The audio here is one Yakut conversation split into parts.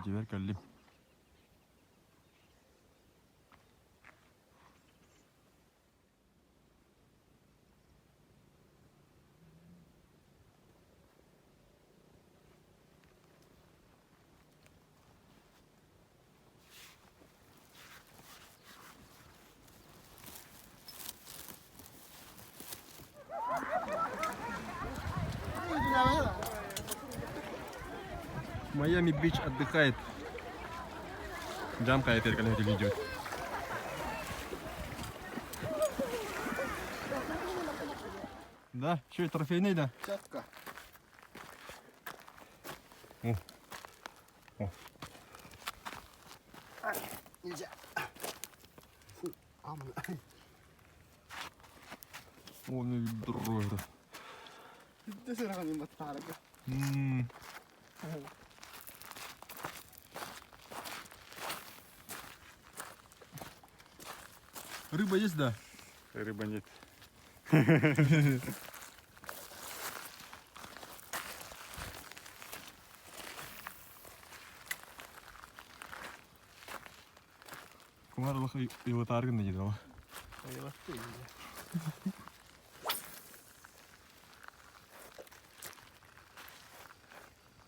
Дьиэбэр кэллим. Майами Бич отдыхает. Жам хайа теркале видео. Да, что, трофейный, да? Четко. О. О. Нельзя. Фу, амна. О, ну ведро это. М. Рыба есть, да? Рыба нет. Кумар олох ыйылытаар гынна диир ол.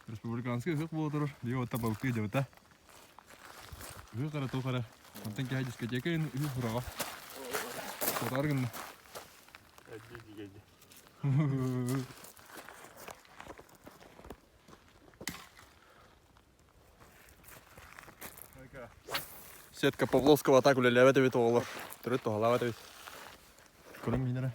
Республиканский ыһыах буола турар. Биһиги отта балыктыы дьабыта. Ыһыах эрэ туох эрэ. Онтон киһи дискотека ыһыах ураҕа. Сотаар гынна. Сетка Павловского так үлэлээбэт эбит оҕолор. Төрүт туһалаабат эбит. Көрүм мин эрэ.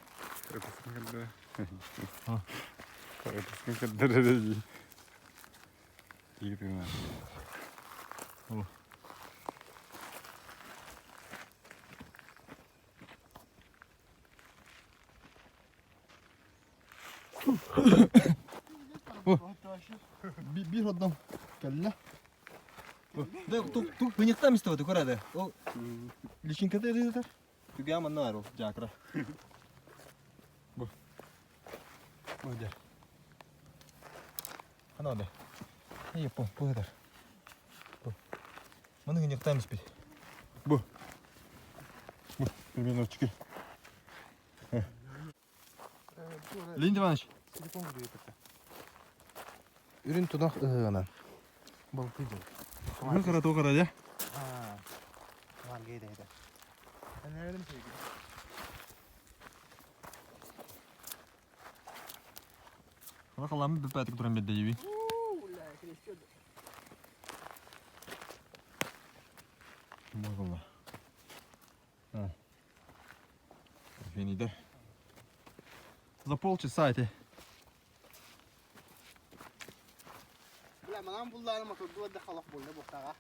Биир одном кэллэ. Да, ту хыньыктан мистебет көрөдө. Ол личинката эдитер. Түгә манна бар ол жакра. Бу. Бу дер. Ана да. Ие, бу, бу эдер. Бу. Маны хыньыктан миспит. Бу. Бу, примерно очки. Леонид Иванович. Үрүн тунах ыһыгынан. Балты дьон. Бу кара то кара дьэ. Халам бүппәтик туран бэрдэ диби. Могула. Финида. За полчаса эти. Бля, манан буллаары моторду да халах болла буктага.